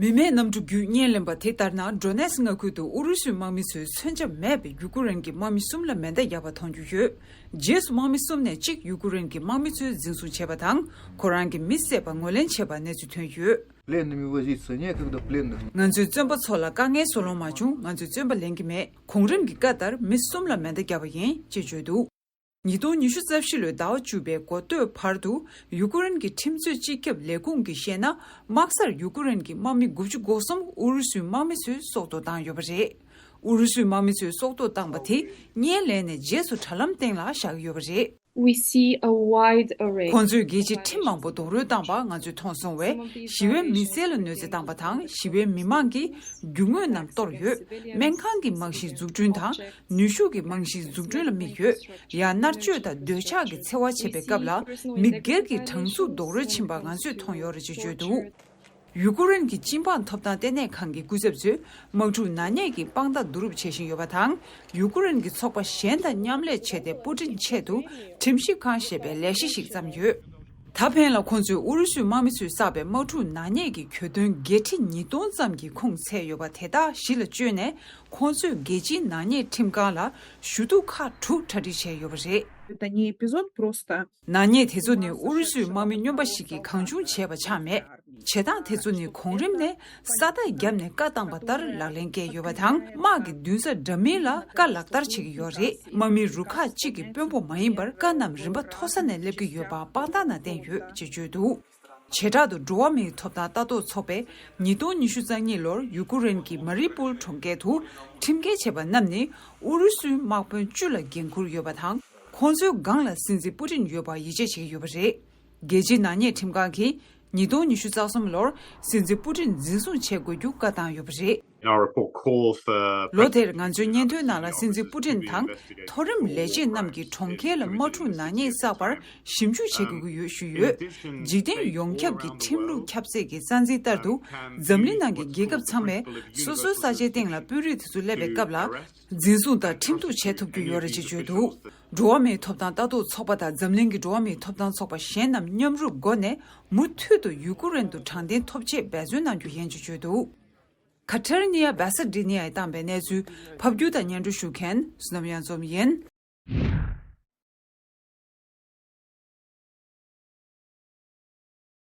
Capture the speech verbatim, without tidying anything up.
མི་མེད་གནམ་གྲུ་བརྒྱུད་བརྙན་ལེན་པ་དེ་ལྟར་ན། ཌོ་ནེ་སི་མངའ་ཁུལ་དུ་ཨུ་རུ་སུའི་དམག་མི་ཚོས་མཚོན་ཆ་མེད་པའི་ཡུ་ཀུ་རེན་གྱི་དམག་མི་གསུམ་ལ་མེ་མདའ་བརྒྱབ་པ་མཐོང་རྒྱུ་ཡོད། རྗེས་སུ་དམག་མི་གསུམ་ནས་གཅིག་ཡུ་ཀུ་རེན་གྱི་དམག་མི་ཚོས་འཛིན་བཟུང་བྱས་པ་དང་། ཁོ་རང་གི་མི་བསད་པ་ངོས་ལེན་བྱས་པ་གནས་ཚུལ་ཐོན་ཡོད། Пленными возить, нет, когда пленных. ང་ཚོས་བཙོན་པ་ཚོ་ལ་དཀའ་ངལ་བཟོ་ལོང་མ་བྱུང་། ང་ཚོས་བཙོན་པ་ལེན་གྱི་མེད། གོང་རིམ་གྱི་བཀའ་ལྟར་མི་གསུམ་ལ་མེ་མདའ་བརྒྱབ་པ་ཡིན་ཅེས་བརྗོད་འདུག། ཉིས་སྟོང་ཉི་ཤུ་རྩ་བཞི་ལོའི་ཟླ་བ་བཅུ་པའི་འགོ་སྟོད་བར་དུ། ཡུ་ཀུ་རེན་གྱི་ཁྲིམས་རྩོད་སྤྱི་ཁྱབ་ལས་ཁུངས་ཀྱིས་བཤད་ན། དམག་སར་ཡུ་ཀུ་རེན་གྱི་དམག་མི་དགུ་བཅུ་གོ་གསུམ་ཨུ་རུ་སུའི་དམག་མི་ཚོས་སྲོག་ཐོག་བཏང་ཡོད་པ་རེད། ཨུ་རུ་སུའི་དམག་མི་ཚོས་སྲོག་ཐོག་བཏང་པ་དེ་བརྙན་ལེན་ནས་རྗེས་སུ་དྲ་ལམ་སྟེང་ལ་བཞག་ཡོད་པ་རེད། We see a wide array. ཁོང་ཚོས་རྒྱལ་སྤྱིའི་ཁྲིམས་མང་པོ་རྡོག་རོལ་བཏང་པ་ང་ཚོས་མཐོང་སོང་བས། ཞི་བའི་མི་སེར་ལ་གནོད་འཚེ་བཏང་པ་དང་། ཞི་བའི་མི་མང་གི་རྒྱུ་དངོས་རྣམས་གཏོར་ཡོད། སྨན་ཁང་གི་རྨང་གཞིའི་འཛུགས་སྐྲུན་དང་། ནུས་ཤུགས་ཀྱི་རྨང་གཞིའི་འཛུགས་སྐྲུན་ལ་དམིགས་ཡོད། ཡང་མནར་གཅོད་དང་འདོད་ཆགས་ཀྱི་འཚེ་བ་བྱེད་པའི་སྐབས་ལ། མི་སྒེར་གྱི་གྲངས་སུ་རྡོག་རོལ་ཕྱིན་པ་ང་ཚོས་མཐོང་ཡོད་རེད་ཅེས་བརྗོད་འདུག། ཡུ་ཀུ་རེན་གྱི་སྤྱི་འབངས་ཐོབ་ཐང་ལྟེ་གནས་ཁང་གི་སྐུ་ཚབ་ཚོས་དམག་འཁྲུག་ནག་ཉེས་ཀྱི་དཔང་རྟགས་བསྡུ་རུབ་བྱེད་བཞིན་ཡོད་པ་དང་། ཡུ་ཀུ་རེན་གྱི་ཚོགས་པ་གཞན་དང་མཉམ་ལས་བྱས་ཏེ། པུ་ཏིན་ཆེད་དུ་ཁྲིམས་ཞིབ་ཁང་ཞེས་པའི་ལས་གཞི་ཞིག་བརྩམས་ཡོད། ད་ཕན་ལ་ཁོང་ཚོས་ཨུ་རུ་སུའི་དམག་མི་ཚོས་བསགས་པའི་དམག་འཁྲུག་ནག་ཉེས་ཀྱི་གྱོད་དོན་བརྒྱད་ཁྲི་ཉིས་སྟོང་ཙམ་གྱི་ཁུངས་འཚོལ་ཡོད་པ་དེ་དག་གཞི་ལ་བཅོལ་ནས། ཁོང་ཚོས་རྒྱལ་སྤྱིའི་ནག་ཉེས་ཁྲིམས་ཁང་ལ་ཞུ་གཏུག་ཁག་དྲུག་གྲ་སྒྲིག་བྱས་ཡོད་པ་རེད། Это не эпизод просто. ནག་ཉེས་དེ་ཚོ་ནི་ཨུ་རུ་སུའི་དམག་མི་སྨྱོན་པ་ཞིག་གིས་གང་བྱུང་བྱས་པ་ཆགས་མེད། བྱེད་སྟངས་དེ་ཚོ་ནི་གོང་རིམ་ནས་ས་རྟགས་བརྒྱབ་ནས་བཀའ་བཏང་པ་ལྟར་ལག་ལེན་བཀལ་ཡོད་པ་དང་། དམག་གི་མདུན་ས་འདྲ་མིན་ལ་བཀའ་ལག་བསྟར་བྱེད་ཀྱི་ཡོད་རེད། དམག་མི་རུ་ཁག་གཅིག་གི་དཔོན་པོ་མ་ཡིན་པར། བཀའ་རྣམས་རིམ་པ་མཐོ་ས་ནས་སླེབས་ཀྱི་ཡོད་པ་དཔང་རྟགས་ནང་བསྟན་ཡོད་ཅེས་བརྗོད་འདུག། བྱེ་བྲག་ཏུ་འགྲོ་བ་མིའི་ཐོབ་ཐང་ལྟ་རྟོག་ཚོགས་པས་ཉིས་སྟོང་ཉི་ཤུ་རྩ་གཉིས་ལོར་ཡུ་ཀུ་རེན་གྱི་མ་རི་པུལ་གྲོང་ཁྱེར་དུ་ཁྲིམས་འགལ་བྱས་པ་རྣམས་ནི་ཨུ་རུ་སུའི་དམག་དཔོན་བཅུ་ལ་འགན་འཁུར་ཡོད་པ་དང་། ཁོང་ཚོའི་སྒང་ལ་སྲིད་འཛིན་པུ་ཏིན་ཡོད་པར་ཡིད་ཆེས་བྱེད་ཀྱི་ཡོད་པ་རེད། རྒྱལ་སྤྱིའི་ནག་ཉེས་ཁྲིམས་ཁང་གིས་ཉིས་སྟོང་ཉི་ཤུ་རྩ་གསུམ་ལོར་སྲིད་འཛིན་པུ་ཏིན་འཛིན་བཟུང་བྱེད་དགོས་རྒྱུ་བཀའ་བཏང་ཡོད་པ་རེད། In our report, call for ལོ་དེར་ང་ཚོའི་སྙན་ཐོའི་ནང་ལ་སྲིད་འཛིན་པུ་ཏིན་དང་མཐོ་རིམ་ལས་བྱེད་རྣམས་ཀྱིས་གྲོང་ཁྱེར་ལ་དམག་འཁྲུག་ནག་ཉེས་བསགས་པར་ཞིབ་འཇུག་བྱེད་དགོས་ཀྱི་ཡོད་ཞུས་ཡོད། འཇིག་རྟེན་ཡོངས་ཁྱབ་ཀྱི་ཁྲིམས་ལུགས་ཁྱབ་ཚད་ཀྱི་རྩ་འཛིན་ལྟར་དུ། འཛམ་གླིང་ནང་གི་རྒྱལ་ཁབ་ཚང་མས་སོ་སོའི་ས་ཆའི་སྟེང་ལ་དཔོན་རིགས་དེ་ཚོ་སླེབས་པའི་སྐབས་ལ། འཛིན་བཟུང་དང་ཁྲིམས་གཏུག་བྱེད་ཐུབ་ཀྱི་ཡོད་རེད་ཅེས་བརྗོད་འདུག། འགྲོ་བ་མིའི་ཐོབ་ཐང་ལྟ་རྟོག་ཚོགས་པ་དང་འཛམ་གླིང་གི་འགྲོ་བ་མིའི་ཐོབ་ཐང་ཚོགས་པ་གཞན་རྣམས་མཉམ་རུབ་སྒོ་ནས་མུ་མཐུད་དུ་ཡུ་ཀུ་རེན་དུ་དྲང་བདེན་ཐོབ་ཆེད་འབད་བརྩོན་གནང་རྒྱུ་ཡིན་ཅེས་བརྗོད་འདུག། ཁ་ཐེར་ནི་ཡ་བེ་སེ་ཌི་ནི་ཡའི་བཏང་པའི་གནས་ཚུལ་ཕབ་སྒྱུར་དང་སྙན་སྒྲོན་ཞུ་མཁན་བསོད་ནམས་གཡང་འཛོམས་ཡིན།